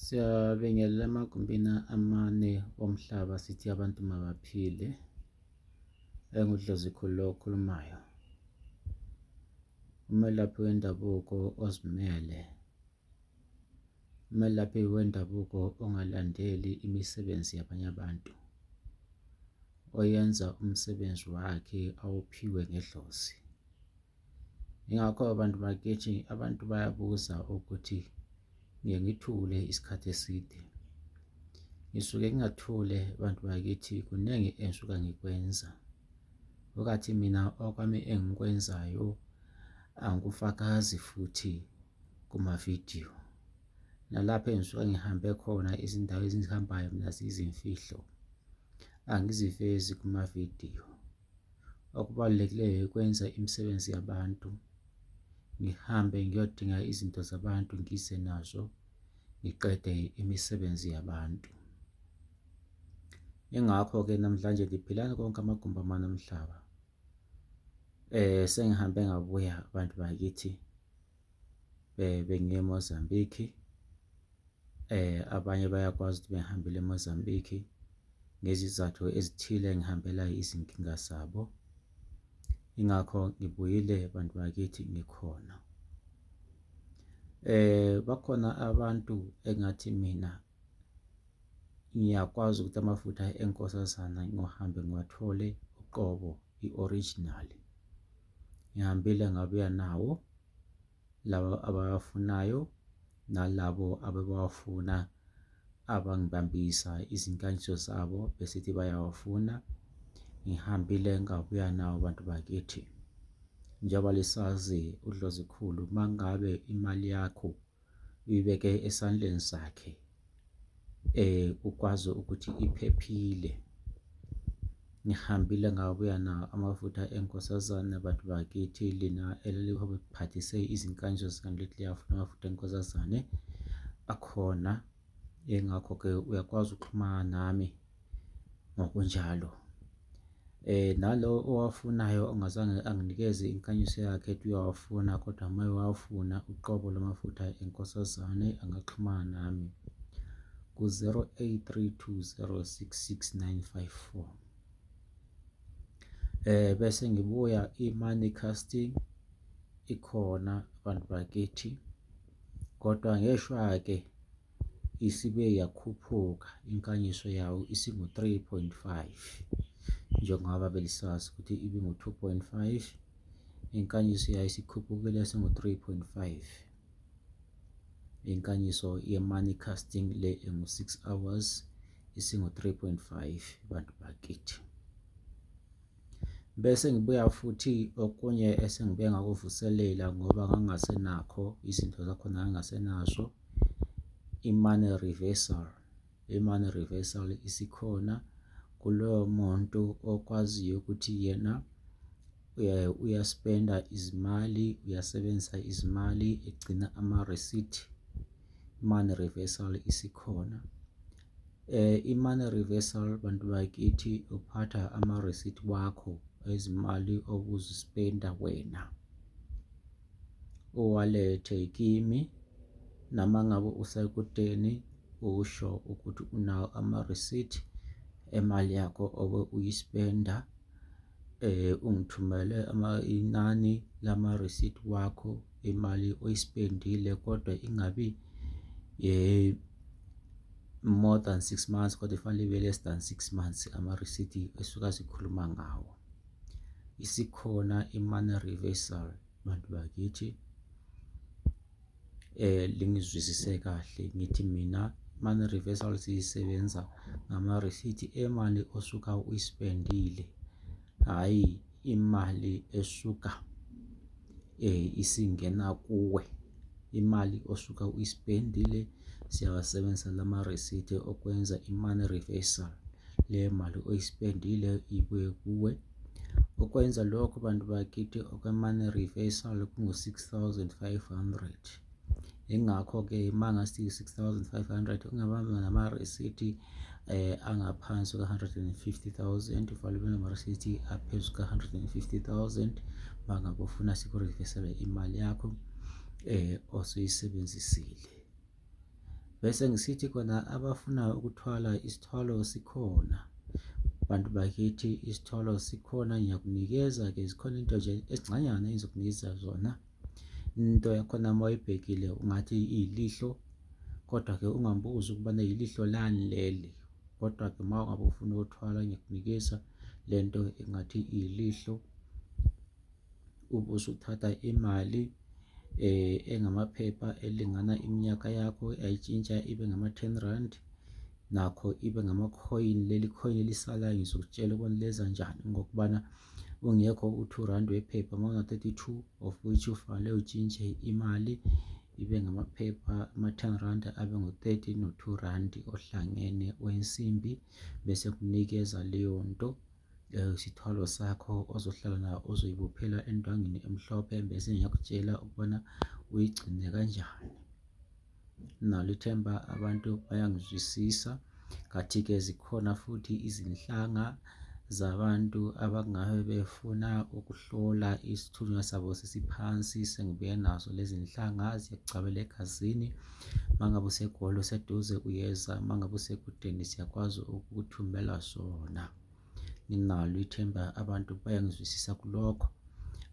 Siyabingelela emagumbini amane omhlaba, sithi abantu mabaphile. EnguDlozikhulu lo okhulumayo. Umelaphi wendabuko ozimele. Umelaphi wendabuko ongalandeli imisebenzi yabanye abantu. Oyenza umsebenzi wakhe awuphiwe ngedlozi. Yingakho abantu bakithi, abantu bayabuza ukuthi ngiye ngithule isikhathi eside. Ngisuke ngingathule bantu bakithi, kuningi engisuka ngikwenza. Okathi mina okwami engikwenzayo angikufakazi futhi kumavidiyo. Nalapho engisuke ngihambe khona, izindawo ezingizihambayo mina ziyizimfihlo, angizivezi kumavidiyo. Okubalulekileyo ukwenza imisebenzi yabantu, ngihambe ngiyodinga izinto zabantu ngize nazo, ngiqede imisebenzi yabantu. Ingakho-ke namhlanje ngiphilani konke amagumbi amane omhlaba. Sengihambe ngabuya bantu bakithi, bengiye eMozambique. Abanye bayakwazi ukuthi bengihambile eMozambique ngezizathu ezithile, ngihambela izinkinga zabo. Ingakho ngibuyile bantu bakithi, ngikhona. Bakhona abantu engathi mina ngiyakwazi ukuthi amafutha enkosazana ngiwahambe ngiwathole uqobo, i-original. Ngihambile ngabuya nawo, laba abawafunayo nalabo abebawafuna abangibambisa izinkanyiso zabo besithi bayawafuna. Ngihambile ngabuya nawo bantu bakithi. Njengoba lisazi uDlozikhulu, mangabe imali yakho uyibeke esandleni sakhe, ukwazi ukuthi iphephile. Ngihambile ngabuya nawo amafutha enkosazane bantu bakithi, lina eliphathise izinkanyiso zenu lithi liyafuna amafutha enkosazane, akhona. Ingakho-ke uyakwazi ukuxhumana nami ngokunjalo. Nalo owafunayo ongazange anginikeze inkanyiso yakhe ethi uyawafuna, kodwa uma ewafuna uqobo lwamafutha enkosazane angaxhumana nami ku-0832066954. Bese ngibuya, i-money casting ikhona bantu bakithi, kodwa ngeshwa-ke isibe yakhuphuka inkanyiso yawo, isingu-3.5, njengoba belisazi ukuthi ibingu-2.5. Inkanyiso yayo isikhuphukile, singu-3.5, inkanyiso ye-money casting le engu-6 hours isingu-3.5 bantu bakithi. Bese ngibuya futhi okunye esengibuye ngakuvuselela ngoba ngangasenakho, izinto zakhona ngangasenazo, i-money reversal. I-money reversal isikhona kuloyo muntu okwaziyo ukuthi yena uyaspenda izimali, uyasebenzisa izimali, egcina ama-receipt. I-money reversal isikhona. I-money reversal bantu bakithi, uphatha ama-receipt wakho ezimali obuzispenda wena, uwalethe kimi, noma ngabe usekudeni, usho ukuthi unawo ama-receipt emali yakho obe uyispenda, ungithumele inani lama-receipt wakho imali oyispendile, kodwa ingabi more than 6 months, kodwa ifanele ibe less than 6 months ama-receipt esuka sikhuluma ngawo. Isikhona i-money reversal bantu bakithi. Lingizwisise kahle, ngithi mina money reversal siyisebenza ngama-receipt emali osuka uyispendile, hhayi imali esuka isingena kuwe. Imali osuka uyispendile, siyawasebenzisa lama-receipt okwenza i-money reversal, le mali oyispendile ibuye kuwe. Ukwenza lokho bantu bakithi, okwe-money reversal kungu-6500. Ingakho-ke uma ngasithi 6500, ungabamba nama-receipt angaphansi kuka-150 000, ufanele ube nama-receipt aphezu kuka-150 000 uma ngabe ufuna sikurivesele imali yakho osuyisebenzisile. Bese ngisithi kona abafuna ukuthwala isithwalo sikhona. Bantu bakithi isithwalo sikhona ngiyakunikeza-ke zikhona into nje ezincanyana engizokunikeza zona. Into yakhona uma uyibhekile ungathi iyilihlo kodwa-ke ungambuzi ukubana yilihlo lani leli. Kodwa-ke uma ungabe ufuna ukuthwala ngiyakunikeza le nto engathi iyilihlo. Ube usuthatha imali engamaphepha elingana iminyaka yakho ayitshintsha ibe ngama-10 rand nakho ibe ngamakhoyini. Leli khoyini elisalayo ngizokutshela ukubana leza njani ngokubana ungekho u-2 rand wephepha uma una-32 of which ufanele utshintshe imali ibe ngamaphepha ama-10 rand abe ngu-30 no-2 rand ohlangene wensimbi bese kunikeza leyo nto isithwalo sakho ozohlala nayo ozoyibophela endwangini emhlophe bese ngiyakutshela ukubana uyigcine kanjani. Nalo ithemba abantu bayangizwisisa. Ngathi-ke zikhona futhi izinhlanga zabantu abangabe befuna ukuhlola isithunywa sabo sesiphansi sengibuye nazo lezi nhlanga ziyagcabela egazini. Uma ngabe useGoli useduze uyeza, uma ngabe usekudeni siyakwazi ukukuthumela sona. Nginalo ithemba abantu bayangizwisisa kulokho.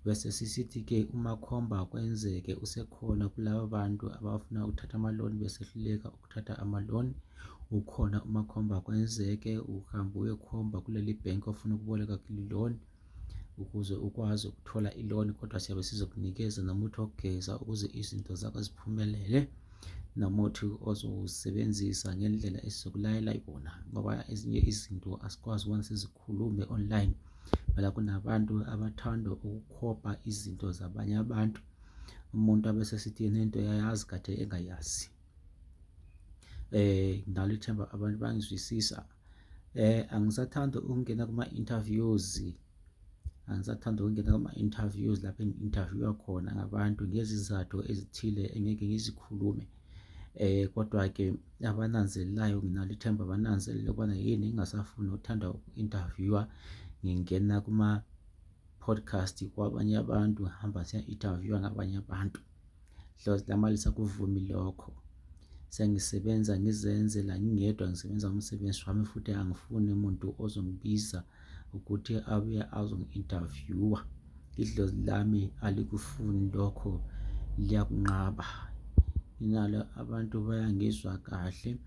Bese sisithi-ke umakhomba kwenzeke usekhona kulaba bantu abafuna ukuthatha amaloni besehluleka ukuthatha amaloni. Ukhona umakhomba kwenzeke uhambe uyokhomba kuleli bhenki ofuna ukuboleka kuliloni ukuze ukwazi ukuthola iloni, kodwa siyabe sizokunikeza nomuthi wokugeza ukuze izinto zakho ziphumelele nomuthi ozowusebenzisa ngendlela esizokulayela yona ngoba ezinye izinto asikwazi ukubana sizikhulume online. Phela kunabantu abathanda ukukhopha izinto zabanye abantu, umuntu abe sesithi yena into uyayazi kade engayazi. Nginalo ithemba abantu bangizwisisa. Angisathandi ukungena kuma-interviews, angisathandi ukungena kuma-interviews lapho engi-interview-wa khona ngabantu ngezizathu ezithile engeke ngizikhulume. Kodwa-ke abananzelelayo nginalo ithemba bananzelele ukubana yini ngingasafuni ukuthanda uku-interview-wa ngingena kuma-podcast kwabanye abantu ngihamba siya-interview-wa ngabanye abantu. Dlozi lami alisakuvumi lokho. Sengisebenza ngizenzela ngingedwa ngisebenza umsebenzi wami futhi angifuni muntu ozongibiza ukuthi abuye azongi-interview-a. Idlozi lami alikufuni lokho liyakunqaba. Nginalo abantu bayangizwa kahle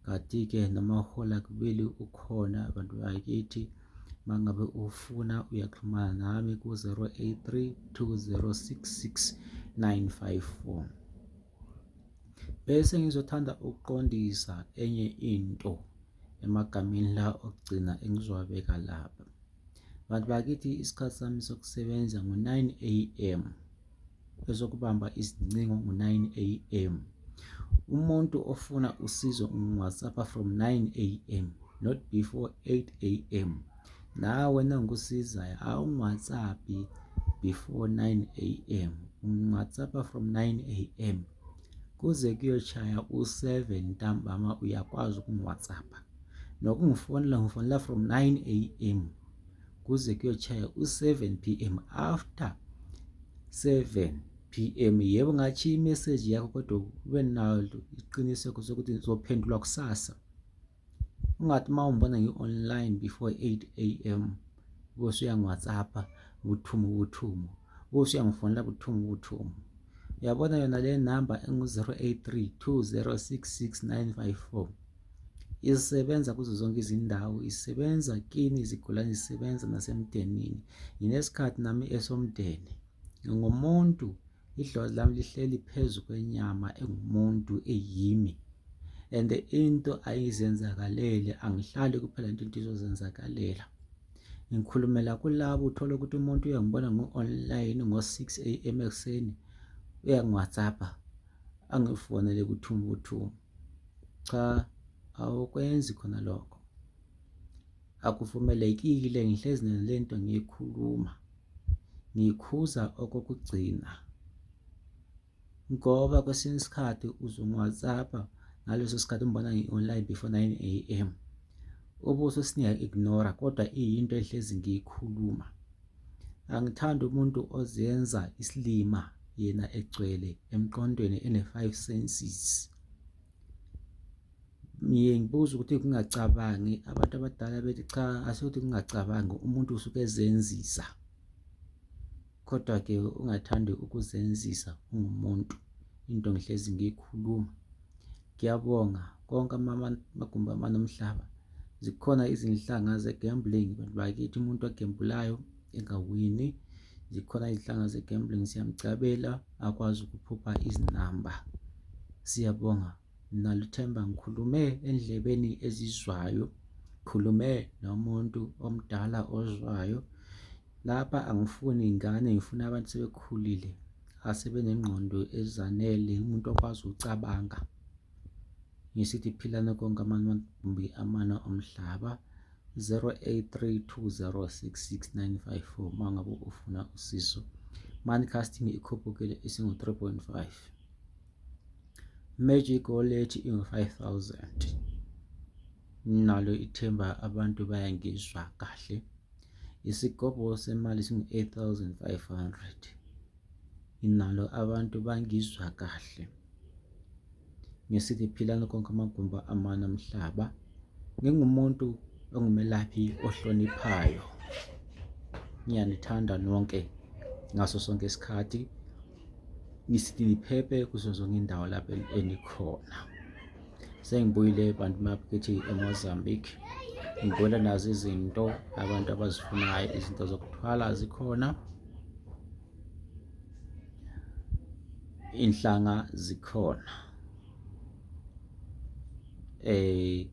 kanti-ke namahola kubili ukhona bantu bakithi. Mangabe ufuna uyaxhumana nami ku-083 2066 954. Bese ngizothanda ukuqondisa enye into emagameni la okugcina engizowabeka lapha. Bantu bakithi isikhathi sami sokusebenza ngo-9 am ezokubamba izincingo ngo-9 am. Umuntu ofuna usizo ngi-WhatsApp from 9 am not before 8 am. Nawe nangikusizayo awungi-WhatsApp before 9 am. Ungi-WhatsApp from 9 am kuze kuyoshaya u-7 ntambama uyakwazi ukungi-WhatsApp. Nokungifonela ngifonela from 9 am kuze kuyoshaya u-7 pm after 7 pm. Yebo ngatshiya imeseji yakho kodwa ube nalo iqiniseko sokuthi ngizophendulwa kusasa. Ungathi uma ungibona ngi-online before 8 am bese uyangi-WhatsApp buthumu buthumu, bese uyangifonela buthumu buthumu. Uyabona yona le namba engu-083 2066 954 isebenza kuzo zonke izindawo, isebenza kini izigulane, isebenza nasemndenini. Nginesikhathi nami esomndeni, ngingumuntu idlozi lami lihleli phezu kwenyama engumuntu eyimi and into ayizenzakalele, angihlali kuphela into into izozenzakalela. Ngikhulumela kulabo uthole ukuthi umuntu uyangibona ngo-online ngo-6 am ekuseni uyangi-WhatsApp angifonele buthumbu. Cha, awukwenzi khona lokho, akuvumelekile. Ngihlezi nalento ngiyikhuluma, ngikhuza okokugcina ngoba kwesinye isikhathi uzongi-WhatsApp ngaleso sikhathi ungibona ngi-online before 9 am ubuso singiya-ignore-a kodwa iyinto ehlezi ngiyikhuluma. Angithandi umuntu ozenza isilima yena egcwele emqondweni ene-five senses. Ngiye ngibuze ukuthi kungacabangi, abantu abadala bethi cha, asikuthi kungacabangi, umuntu usuke ezenzisa. Kodwa-ke ungathandi ukuzenzisa ungumuntu, into ngihlezi ngiyikhuluma. Ngiyabonga konke amagumbi amane omhlaba. Zikhona izinhlanga ze-gambling bantu bakithi, umuntu ogembulayo engawini, zikhona izinhlanga ze-gambling, siyamcabela akwazi ukuphupha izinamba. Siyabonga. Nalithemba ngikhulume endlebeni ezizwayo, khulume nomuntu omdala ozwayo. Lapha angifuni ingane, ngifuna abantu sebekhulile asebenengqondo ezanele, umuntu okwazi ukucabanga. Ngisithi philani konke amagumbi amane omhlaba. 0832066954 uma ngabe ufuna usizo. Money casting ikhuphukile isingu-3.5. Magic Wallet ingu-5000. Nalo ithemba abantu bayangizwa kahle. Isigobho semali singu-8500. Nginalo abantu bangizwa kahle. Ngisithi philani konke amagumbi amane omhlaba. Ngingumuntu ongumelaphi ohloniphayo. Ngiyanithanda nonke ngaso sonke isikhathi. Ngisithi niphephe kuzo zonke indawo lapho enikhona. Sengibuyile bantu bakithi eMozambique. Ngibuyela nazo izinto abantu abazifunayo, izinto zokuthwala zikhona. Inhlanga zikhona. Eh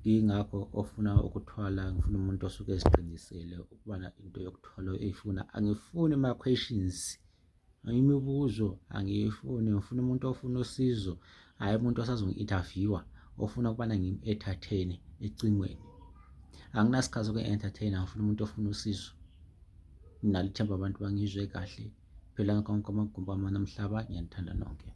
ingakho ofuna ukuthwala ngifuna umuntu osuke eziqinisele ukubana into yokuthwala eyifuna. Angifuni ma-questions, imibuzo angiyifuni, ngifuna umuntu ofuna usizo, hhayi umuntu osazongi-interview-a ofuna ukubana ngim-entertain-e ecingweni. Anginasikhathi soku-entertain-a, ngifuna umuntu ofuna usizo. Nginalo ithemba abantu bangizwe kahle. Phela konke amagumbi amane omhlaba, ngiyanithanda nonke.